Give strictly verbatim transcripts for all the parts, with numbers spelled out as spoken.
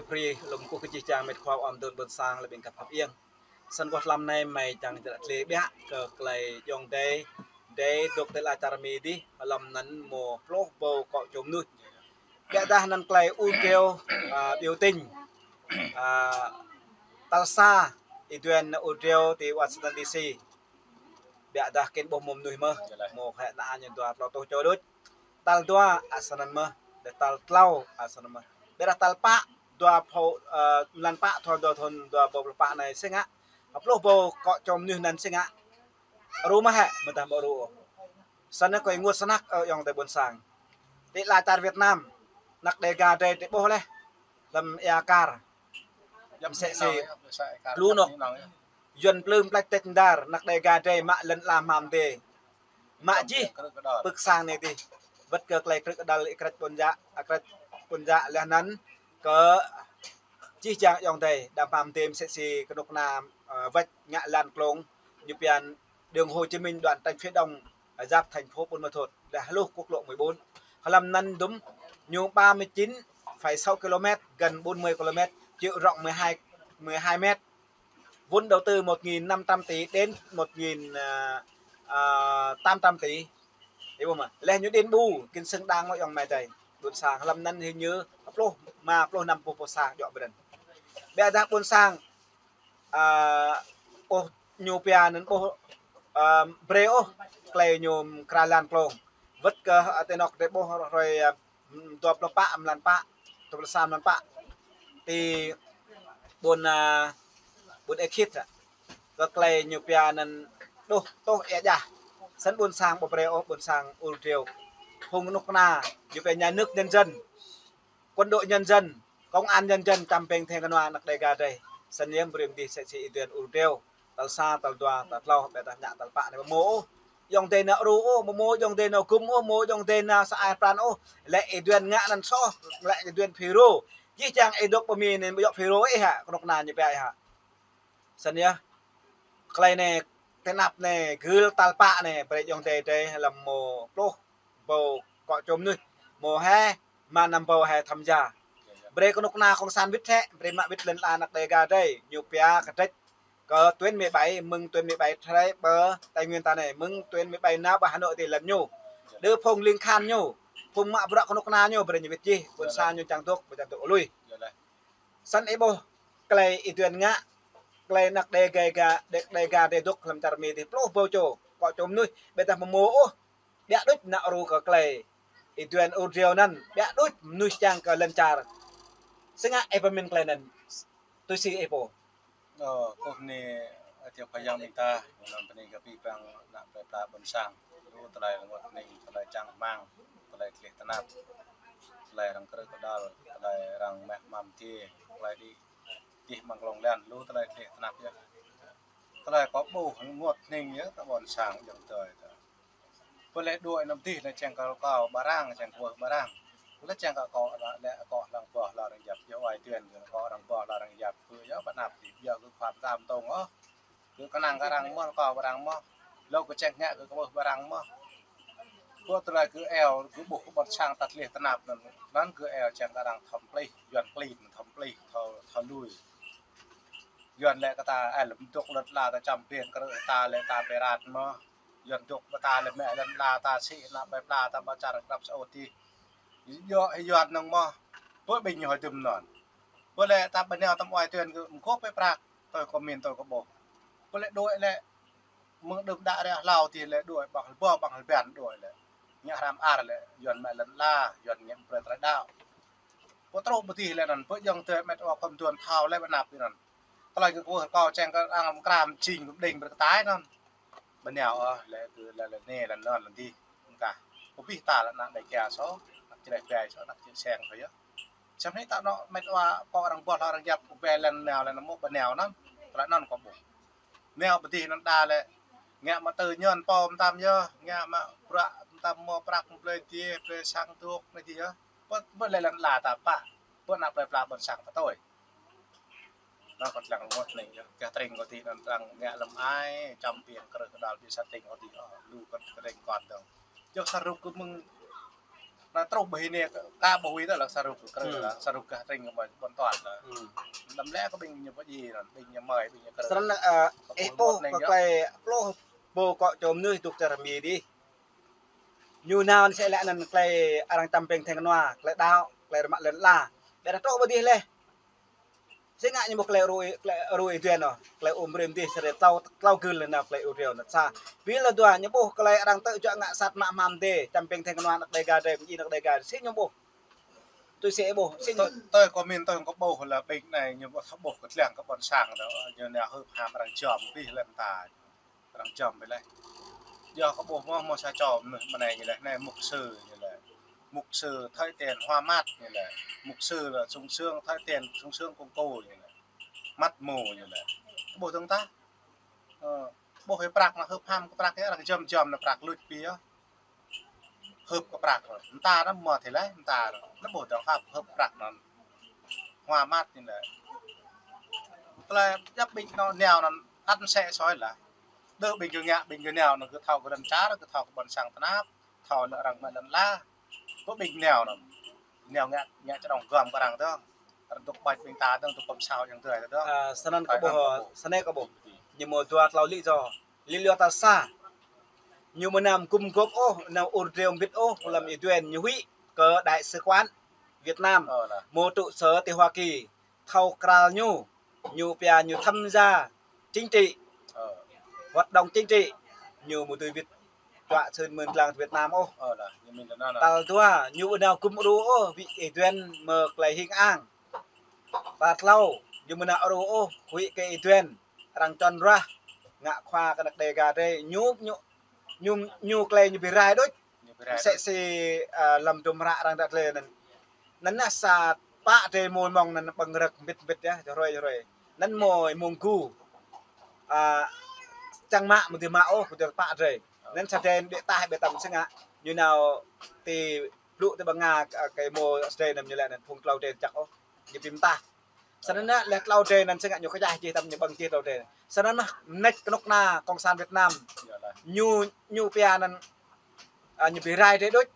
Phrâo lŏm kơ jih jang met khua ƀôn dut ƀôn sang lĕ ƀing khăp hăp iăng. Snăn kơ hlăm anai mơi čang jrăt lĕ biă kơ klei ayŏng adơi, adơi dôk tơlơi čar Mi dih, hlăm anăn mơ̆ pluh ƀâo kŏ čô mnuih. Biă dah anăn klei ur driâo, a, biểu tình, a, tal sa, Y Duên ur driâo ti Washington D C. Biă dah kơ ƀuh mơ̆ mnuih mơh, mơ̆ hĕ ană ñu dua tlâo tuh čô đôč. Tal dua, a, snăn mơh, đe tal tlâo, a, snăn mơh. Biă dah tal pă, dua phŭ, a, mlan pă, thun dua thun dua ƀâo pluh pă anai si ngă. Pluh ƀâo kŏ čô mnuih anăn si ngă. Ru mơh hĕ, mơ̆ dah ƀu ru ôh. Snăn kơ ênguôt snăk, ơ, ayŏng adơi ƀôn sang. Ti lăn čar Việt Nam, anak Đêga drei ti ƀuh leh, hlăm ia kar. Msĕ si lu anôk. Yuăn plư mplĕč tĕč mdar, anak Đêga drei mă lăn ala mham dê. Mă jih, pưk sang anai dih. Wăt kơ klei krư̆ kơđăl ih krĕč ƀôn djă, a, krĕč ƀôn djă leh anăn kơ jih jang ayŏng adơi, đa mham dê msĕ si kơnuk kơna, a, wĕč ngă lăn klông, ñu pia đường Hồ Chí Minh đoạn tránh phía đông, a, giáp thành phố Buôn Ma Thuột, đa hluh quốc lộ mười bốn. Hlăm anăn dŭm ñu ba mươi chín phẩy sáu ki-lô-mét, gần bốn mươi ki-lô-mét, chiều rộng mười hai, mười hai mét. Vốn đầu tư một nghìn năm trăm tỷ đến một nghìn, à, à, tám trăm tỷ. Ih ƀuh mơ̆? Leh ñu đền bù, kinh xứng đáng mơ̆ ayŏng amai adơi. Ƀôn sang hlăm anăn hình như pluh, mă pluh năm pluh ƀô̆ sang djŏ brên. Biă dah ƀôn sang, a, ƀuh ñu pia anăn ƀuh, a, brei ôh klei ñu mkra lăn klông. Wăt kơ, a, ti anôk drei ƀuh hruê, a, dua pluh pă mlan pă, dua pluh sa mlan pă. Ti ƀuôn, a, ƀuôn Ê Khit, a. Kơ klei ñu pia anăn đuh tuh ia jah. Snăn ƀôn sang ƀu brei ôh, ƀôn sang ur driâo. Phung kơnuk kơna, ñu pia nhà nước nhân dân, quân đội nhân dân, công an nhân dân, čăm pĕng theng kơnua anak Đêga drei. Snăn yơh brei mdih msĕ si Y Duên ur driâo. Tal sa, tal dua, tal tlâo, biă dah ngă tal pă anai ƀu mơ̆ ôh. Ayŏng adơi nao ru ôh, ƀu mơ̆ ayŏng adơi nao gŭm ôh, mơ̆ ayŏng adơi nao sa ai pran ôh. Lĕ Y Duên ngă anăn soh, lĕ Y Duên FULRO. Jih jang ih dôk ƀơ Mi anei ƀu djŏ FULRO ih hă, kơnuk kơna ñu pia ih hă. Snăn yơh. Klei anei, tơ anăp anei, gưl tal pă anei, brei ayŏng adơi drei hlăm mơ̆ pluh ƀâo kŏ čô mnuih. Mơ̆ hĕ, mă năm ƀâo hĕ tham gia. Brei kơnuk kơna cộng sản wĭt hĕ, brei mă wĭt lăn ala anak Đêga drei, ñu pia kơdrĕč kơ tuyến mười bảy, mơ̆ng tuyến mười bảy trei pơ Tây Nguyên ta anei, mơ̆ng tuyến mười bảy nao pơ Hà Nội ti lăn ñu. Đơ phung ling khan ñu, phung mă bruă kơnuk kơna ñu, brei ñu wĭt jih, ƀôn sang ñu čang dôk, ƀu čang dôk lui. Snăn ih ƀuh, klei Y Duên ngă, klei anak Đêga, Đê-, Đêga drei dôk hlăm čar Mi dih pluh ƀâo čô, kŏ čô mnuih, biă dah mơ̆ mơ̆ ôh, biă đôč nao ru kơ klei Y Duên ur driâo anăn, biă đôč mnuih čang kơ lăn čar. Si ngă ih pơmĭn klei anăn, tui si ih pô. Ơ, kơ anei, ơ, tiap pha yang ƀing ta, ñu năm pơning kơ pih păng ană plei pla ƀôn sang. Lu tơlơi rơngot hning, tơlơi čang hmăng, tơlơi tlĕ tơnap, tơlơi arăng krư̆ kơđăl, tơlơi arăng mă mham dê, tơlơi đĭ, đĭ mơ̆ng klông lăn, lu tơlơi tlĕ tơnap yơh. Tơlơi kơ ƀuh rơngot hning yơh, kơ ƀôn sang ayŏng adơi ta. Pơ lĕ đuaĭ năm dih lĕ čang kơ kâo ƀa arăng, čang kơ ƀa arăng. Lĕ čang kơ kâo lĕ, lĕ kâo lăng boh lŏ arăng yap, yua Y Duên kơ kâo lăng boh lŏ arăng yap, kơ yua ƀa anăp dih, yua kơ khua tam tông ôh. Kơ kơnang kơ arăng mơh, kâo ƀa arăng mơh. Lu kơ čang ngă kơ kâo ƀa arăng mơh. Kơ tơlơi kơ eo, kơ ƀuh kơ ƀôn sang ta tlĕ tơnap anăn. Anăn kơ eo čang kơ arăng thâo plih, Yuăn plih, thâo plih, thâo, thâo lui. Yuăn lĕ kơ ta, ơ, lăm dôk lăn ala ta čăm pĕng krư̆ ta lĕ ta pơrat mơh. Yuăn dôk ƀơ ta lĕ mă lăn ala ta sĭ ană plei pla ta ƀă čar krăp sa ôh dih. Yua, Yuăn năng mơh. Pơ ƀing ñu hơdôm anăn. Pơ lĕ ta ƀu nao tăm Y Duên kơ mgôp pơ prăk. Tui kơ min tui kơ ƀuh. Pơ lĕ đuaĭ lĕ. Mơ̆ng đưm đă ră hlâo dih lĕ đuaĭ ƀăng hlbô ƀăng hlbăn đuaĭ lĕ. Ngă hrăm ar lĕ. Yuăn mă lăn ala. Yuăn ngă brơi tơlơi đăo. Pơ truh ƀơ dih lĕ anăn. Pơ ayŏng adơi met wa khŏm duôn thâo lĕ ƀơi anăp anăn. Tơlơi kơ kâo čang kơ arăng mkra mjing kơ mđing brơi kơ tai anăn. Ƀu nao ôh, lĕ kơ lĕ, lĕ anei, lĕ anăn, lĕ dih. Mkah. Kơ pih ta lĕ ană Đêga soh, ană Čreh Bai soh, ană Čreh Seng soh yơh. Samơ̆ ta anŏ met wa kơ arăng boh lŏ arăng yap kơ ƀe lăn nao lĕ anăn mơ̆ ƀu nao anăn. Tơlơi anăn kâo ƀuh. Nao ƀơ dih anăn đa lĕ. Ngă mă tơ ñăn pô mtam yơh, ngă mă bruă mtam mơ̆ prăk mblơi dih, blơi sang dôk anai dih yơh. Pơ, pơ lĕ lăn ala ta pă. Pơ ană plei pla ƀôn sang ta tui. Anăn kâo lăng rơngot hning yơh. Kơ tring kâo dih anăn arăng ngă lăm ai, čăm pĕng krư̆ kơđăl ƀiă sa tring kâo dih, ơ, lu kơ tring kâo dơ̆ng. Yua sa rup kơ mơ̆ng Na truh ƀơi anai ka ƀuh ih tơ lăng sa ruk krơ, hmm, lăng sa ruk gah tring kơ ƀôn tuan tơ. Hmm. Đăm lĕ kơ ƀing ñu pơjing, ƀing ñu mơi, ƀing ñu krơ. Snăn, ơ, kơ ih ƀuh ƀuh mơ̆t anai kơ ñu klei pluh pô kơ čô mơnuih dôk čar Mi dih. Ñu nao sĕ lĕ anăn klei arăng čăm pĕng thĕng kơnua, klei đăo, klei rơmă lŏn ala. Ƀiădah truh ƀơi dih leh. Si ngă ñu ƀuh klei ru, klei ru ih duen ôh, klei ôm brơi mơ̆ng dih sơrê tlâo, tlâo gưl leh nao klei ru duen ôh. Sa, pi lơ dua ñu ƀuh klei arăng tơjuă ngă sat mă hmam dê, čăm pĕng thĕng kơnua ană Đêga drei, mơ̆ng ană Đêga drei, si ñu ƀuh. Tui si ih ƀuh, si ñu. Tơ, tơ kơ min tơ kơ ƀuh lĕ ƀing anai ñu ƀuh thâo ƀuh kơ tlang kơ ƀôn sang dơ, ñu nao hưp ham arăng jom ƀiă lĕ mơta. Arăng jom ƀiă lĕ. Yua kơ ƀuh mơ̆, mơ̆ sa čô mơnuih mơ̆ng anai ñu lĕ, anai mục sư ñu lĕ. Mục sư thói tiền hoa mát ñu lĕ. Mục sư là sung sướng thói tiền, sung sướng công cụ ñu lĕ. Mắt mù ñu lĕ. Ƀuh dơ̆ng tah. Ơ, ƀuh kơ prăk nao hưp ham kơ prăk yơh, arăng jom jom nao prăk luč ƀiă. Hưp kơ prăk rơ̆. Mơta nao mơ̆ thâo lĕ, mơta rơ̆. Nao ƀuh dơ̆ng hưp, hưp prăk nao. Hoa mát ñu lĕ. Tơlơi djăp ƀing nao nao nao ăt mơsĕ soi lah. Đơ ƀing gơ̆ ngă, ƀing gơ̆ nao nao gơ̆ thâo kơ lŏn čar, gơ̆ thâo kơ ƀôn sang tơnap, thâo lĕ arăng mă lŏn ala. Ƀuh ƀing nao nao. Nao ngă, ngă čơđŏng gơ̆m kơ arăng dơ̆ng. Arăng dôk ƀač ƀing ta dơ̆ng, dôk kơm sao yang tơi dơ̆ng. Ơ, snăn kơ ƀuh, snăn kơ ƀuh. Ñu mơ̆ dua tlâo lý do. Lý do tal sa. Ñu mơ̆ anăm gum gôp ôh, anăm ur dreo mbĭt ôh, lăm ih duen ñu huĭ kơ đại sứ quán Việt Nam, ơ, lah, mơ̆ trụ sở ti Hoa Kỳ, thâo krăn ñu, ñu pia ñu tham gia chính trị, ơ, hoạt động chính trị, ñu mơ̆ dưi wĭt čuă sưn mơ̆ng lăng Việt Nam ôh. Ơ, lah, ñu mĭn tơ anăn. Tal dua, ñu ƀu nao gum ru ôh, ƀing ih duen mơ̆ klei hing ang. Tal tlâo, ñu ƀu nao ru ôh, huĭ kơ ih duen arăng čŏng ruah, ngă khua kơ ană Đêga drei, ñu, ñu, ñu, ñu klei ñu bi rai đôč. Ñu bi rai đôč. Mơsĕ si, ơ, lăm tum hră arăng dăt lĕ anăn. Anăn nao sa pă drei mơ̆ mơ̆ng anăn ƀơ̆ng rơ̆k mbĭt mbĭt yơh, čơhrơi čơhrơi. Anăn mơ̆ mơ̆ng gŭ. Ơ, čang mă mơ̆ dưi mă ôh, kơ dêl pă drei. Anăn sa drei ƀiă tah ƀiă tăm si ngă. Ñu nao ti blŭ ti ƀăng ngă, ơ, kơ mơ̆ sa drei anăn ñu lĕ anăn phung tlâo drei čăk ôh. Ñu bi mơtah. Snăn anăn leh tlâo drei anăn si ngă ñu kơčah jih tăm ñu ƀơ̆ng jih tlâo drei. Snăn anăn mơneč kơnuk kơna Cộng sản Việt Nam. Ñu, ñu pia anăn, ơ, ñu bi rai drei đôč.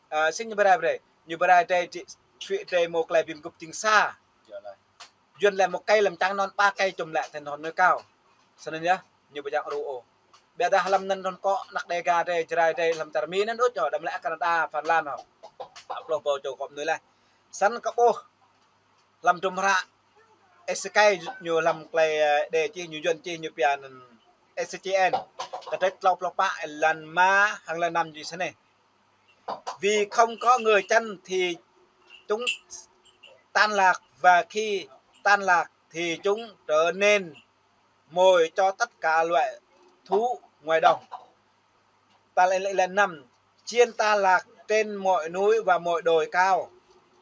Ơ, si ñu bi rai drei. Ñu bi rai drei, drei, drei mơ̆ klei bi mguôp jing sa. Yuăn lĕ một cây làm trắng non ba cây chùm lại thành hòn núi cao. Snăn yơh, ñu ƀu djăng ru ôh. Ƀiădah lăm anăn anăn kơ ană Đêga drei, Jrai drei, lăm čar Mi anăn đôč čô, đăm lĕ Canada, Phần Lan hŏ. Pluh pô čô kơ mơnuih leh. Snăn kơ ƀuh lăm tum hră Êsêkiel ñu lăm klei, ơ, Đê čih ñu Yuăn čih ñu pia anăn Êsêkiel. Kdrêč tlâo pluh pă êlan rơma hăng êlan năm ñu snei. Vì không có người chăn thì chúng tan lạc, và khi tan lạc thì chúng trở nên mồi cho tất cả loại thú ngoài đồng. Tal êlan năm, chiên ta lạc trên mọi núi và mọi đồi cao.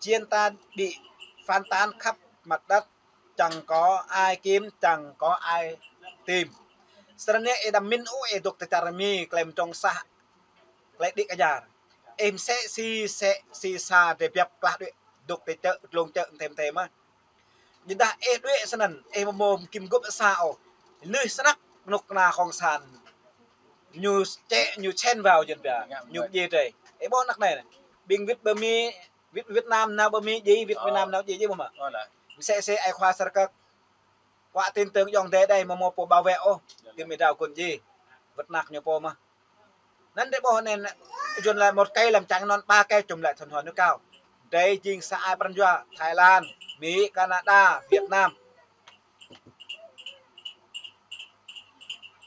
Chiên ta bị phân tán khắp mặt đất, chẳng có ai kiếm, chẳng có ai tìm. Snăn ih đăm mĭn ôh ih dôk ti čar Mi, klei mdrŏng sah, klei đĭ kơ čar. Ih mơsĕ si, mơsĕ si sa drei biăp klah đuĕ, dôk ti čư̆, dlông čư̆, mơtê mơtê mơh. Ƀiădah ih đuĕ snăn, ih mơ̆ mơ̆ kim gŭp sa ôh. Leh snăk kơnuk kơna Cộng sản. Ñu čĕ, ñu chen vào Yuăn pia. Ñu djiê drei. Ih ƀuh anăk anei. Ƀing wĭt ƀơi Mi, wĭt Việt Nam nao ƀơi Mi djiê, wĭt Việt Nam nao djiê djiê mơ̆. Mơsĕ si ai khua Sơrkăk. Khua tin tưởng ayŏng adei đei mơ̆ mơ̆ pô bảo vệ ôh. Kim ih drao kŭn djiê. Wơ̆t anăk ñu pô mơh. Anăn drei ƀuh anăn Yuăn lĕ một cây làm trắng non ba cây chùm lại thành hòn núi cao. Drei jing sa ai pran jua Thái Lan, Mi, Canada, Việt Nam.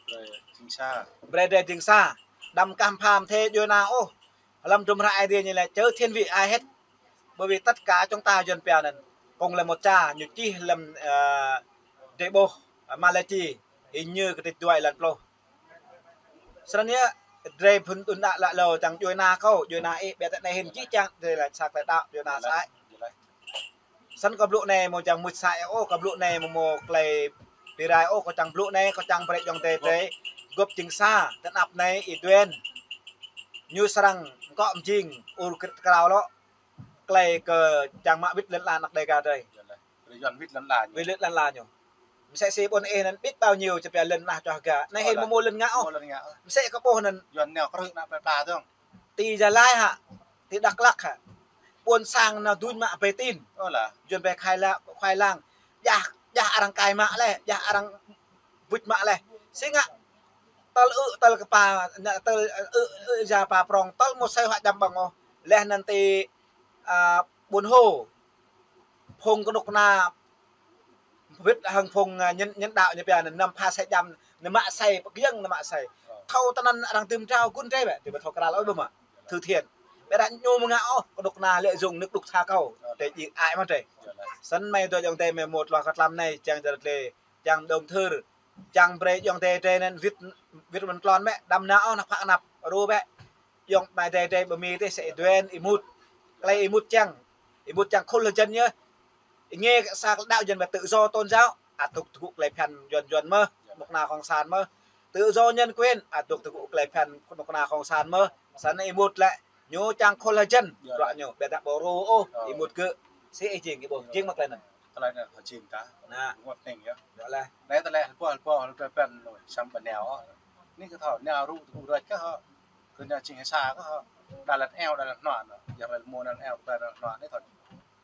Drei jing sa. Brei drei jing sa. Đăm kah pham thê djuê ana ôh. Lăm tum hră Aê Diê ñu lĕ chớ thiên vị ai hết. Bởi vì tất cả chúng ta Yuăn pia anăn. Cùng là một cha, ñu čih lăm, ơ, drei ƀuh, ơ, Malachi, hình như kdrêč dua êlan pluh. Snăn yơh, drei phŭn tŭn đă lă lô čang djuê ana kâo, djuê ana ih, ƀiădah anei hĭn jih jang drei lĕ sa klei đăo, djuê ana sa ai. Snăn kâo blŭ anei mơ̆ čang mŭt sa ai ôh, kâo blŭ anei mơ̆ mơ̆ klei bi rai ôh, kâo čang blŭ anei, kâo čang brei ayŏng adei drei gŭp jing sa, tơ anăp anei ih duen. Ñu srăng kŏ mjing, ur krit krao lŏ. Klei kơ čang mă wĭt lŏn ala anăk Đêga drei. Yuăn wĭt lŏn ala ñu. Wĭt lŏn ala ñu. Mơsĕ si ƀuôn ih anăn ƀĭt bao nhiêu či pia lŏn anăk čoh ga. Anei hĭn mơ̆ mơ̆ lŏn ngă ôh. Mơsĕ kơ ƀuh anăn. Yuăn nao krư̆ anăk plei pla dơ̆ng. Ti Gia Lai hă. ti Dak Lak hă. Ƀôn sang nao duñ mă bê tin. Ơ lah. Yuan bê khai la, khai lang. Jah, jah arăng kai mă leh, jah arăng wĭt mă leh. Si ngă tơl ư̆, tơl kơpa, nă tơl ư̆, ư̆, ya pa prong, tơl mơ̆ asơi huă djăm ƀơ̆ng ôh. Leh anŭn ti, a, Ƀuôn Hô. Phung kơnuk kơna wĭt hăng phung, a, nhân, nhân đạo ñu pia anŭn năm pha asơi djăm, nao mă asơi, pơgiăng nao mă asơi. Thâo tơnăn arăng tơm trao gun tre bĕ, tơm thâo kral ôh ƀu mă. Từ thiện. Bĕ đa ñu mơ̆ ngă ôh, kơnuk kơna lĕ dùng nước đục thả câu. Tre ji ai mă tre. Snăn mơi dŏ ayŏng adơi mơi mŭt lua kơ tlam anai, čang dơr tle, čang dŏng thơr, čang brơi ayŏng adơi tre anŭn wĭt, wĭt mơ̆n tlôn bĕ, đăm nao ôh, nao phă nao ru bĕ. Ayŏng amai adơi tre ƀu mĭn tih, sĕ duen ih mŭt. Tơlơi ih mŭt čang. Ih mŭt čang khul hơjăn yơh. Ih ngă sa kơ đăo Yuan bĕ tự do tôn giáo. Ăt dŏ tơgŭ tơlơi phiăn Yuan Yuan mơ̆, kơnuk kơna cộng sản mơ̆. Tự do nhân quyền, ăt dŏ tơgŭ tơlơi phiăn kơnuk kơna cộng sản mơ̆. Snăn ih mŭt lĕ, ñu čang khul hơjăn, bruă ñu, bĕ đa ƀu ru ôh, ih mŭt gơ̆. Si ih jing, ih ƀuh, jing mă tơlơi anŭn. Tơlơi anŭn hơjăn ta. Nă. Ngŏt ning yơh. Yơh leh. Anai tơlơi hơpă, hơpă, hơpă pen lu, samơ̆ bơneo. Anai kơ thâo, neo ru tơgŭ rơč kơ hă. Kơ neo jing hơsa kơ hă. Đa lăn eo, đa lăn hnuă anŭn. Yơh lăn mơ̆ lăn eo, đa lăn hnuă anai thâo.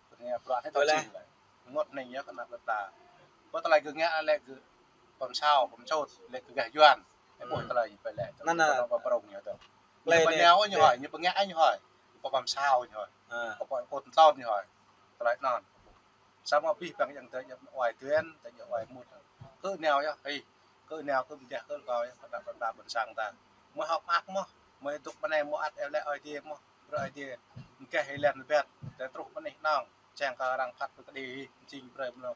Kơ neo bruă anai thâo jing leh. Ngŏt ning yơh kơ anăp lĕ ta. Ƀu tơlơi gơ̆ ngă lĕ gơ̆ pơm sao, pơm sôt, lĕ gơ̆ gah Yuan. Ơ, ƀuh tơlơi ñu pơlĕ. Nă, nă. Ñu pơneo ñu hơi, ñu pơngă ñu hơi. Pơm sao ñu hơi. Pơm kôt tơlơi ñu hơi. Tơlơi anŭn. Samơ̆ abih bang ayŏng adơi ñu oai tuen, adơi ñu oai mŭt. Kơ neo yơh, ih. Kơ neo kơ mơdeh kơ kâo yơh, kơ anăp lĕ ta ƀôn sang ta. Mơi hơ̆k mơak mơ̆, mơi dŏ ƀơi anai mơi ăt eo lĕ Ơi Adai mơ̆. Brơi Ơi Adai mơkeh ih lĕ bĕ, tơl truh ƀơi anih anŏ, čang kơ arăng phat pơkơđi, jing brơi mơ̆,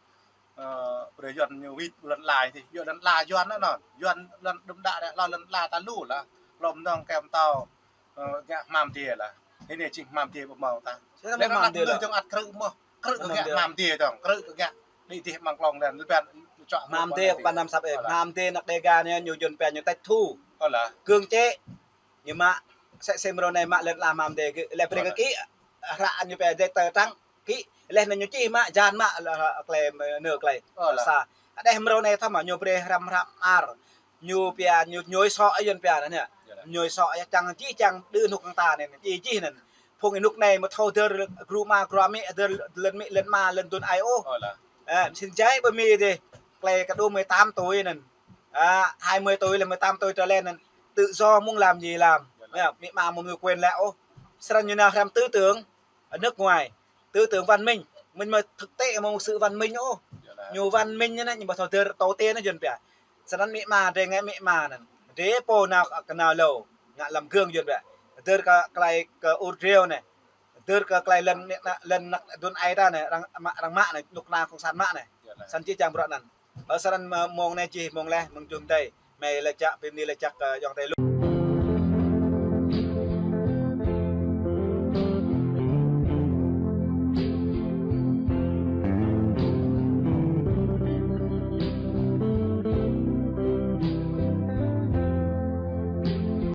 ơ, brơi Yuan ñu wĭt lŏn ala tih, yua lŏn ala Yuan anŭn, Yuan lŏn đưm đă đă, lŏn ala ta lu lah, lŏm nong kem tao, ơ, ngă hmam adai lah. Anai jing hmam adai ƀu mơ̆ng ta. Lĕ hmam adai anŭn lah. Jing ăt krư̆ mơ̆, krư̆ kơ ngă hmam adai dong, krư̆ kơ ngă đĭ dih mơ̆ng klong lĕ, lĕ bĕ, čŏk hmam adai, kơ ƀan năm sap ê, hmam adai anăp Đêga anai ñu Yuan pia ñu tịch thu. Ơ lah. Cưỡng chế. Ñu mă, sĕ sĕ mrô anai mă lŏn ala hmam adai gơ̆, lĕ brơi kơ kĭ, hră ñu pia giấy tờ trắng, kĭ, leh anŭn ñu čih mă, jan mă, lĕ, tơlơi, nơ tơlơi. Ơ lah. Sa. Đeh mrô anai thâo mă, ñu brơi hrăm hră mơar. Ñu pia, ñu, ñu sŏ Yuan pia anŭn yơh. Yơh lah. Ñu sŏ yơh čang čih čang đưm hnŭk hăng ta anai, čih čih anŭn. Phung ih hnŭk anai mơ̆ thâo dơr gru ama gru amĭ, dơr lŏn amĭ lŏn ama lŏn adun ai ôh. Ơ lah. Ơ, mơsĭn jai ƀơi Mi dih. Tơlơi kơ đu mười tám tuổi anŭn. A, hai mươi tuổi lĕ mười tám tuổi trở lên anŭn. Tự do muốn làm gì làm. Yơh lah. Yơh, amĭ ama mơ̆ quyền lĕ ôh. Snăn ñu nao hrăm tư tưởng ở nước ngoài. Tư tưởng văn minh. Mơ̆n mơ̆ thực tế mơ̆ một sự văn minh ôh. Yơh lah. Ñu văn minh anai, ñu ƀu thâo dơr tổ tiên anŭn Yuan pia. Snăn amĭ ama, drei ngă amĭ ama anŭn. Drei pô nao kơ nao lu, ngă làm gương Yuan pia. Dơr kơ tơlơi kơ ur driâo anai. Dơr kơ tơlơi lŏn, lŏn anăp adun ai ta anai, arăng mă, arăng mă anai, kơnuk kơna cộng sản mă anai. Yơh lah. Snăn jih jang bruă anŭn. Ơ, snăn mơ̆ng anai jih mơ̆ng leh, mơ̆ng jum adơi. Mơi lĕ čăk, pơmĭn lĕ čăk, ơ, ayŏng adơi lu.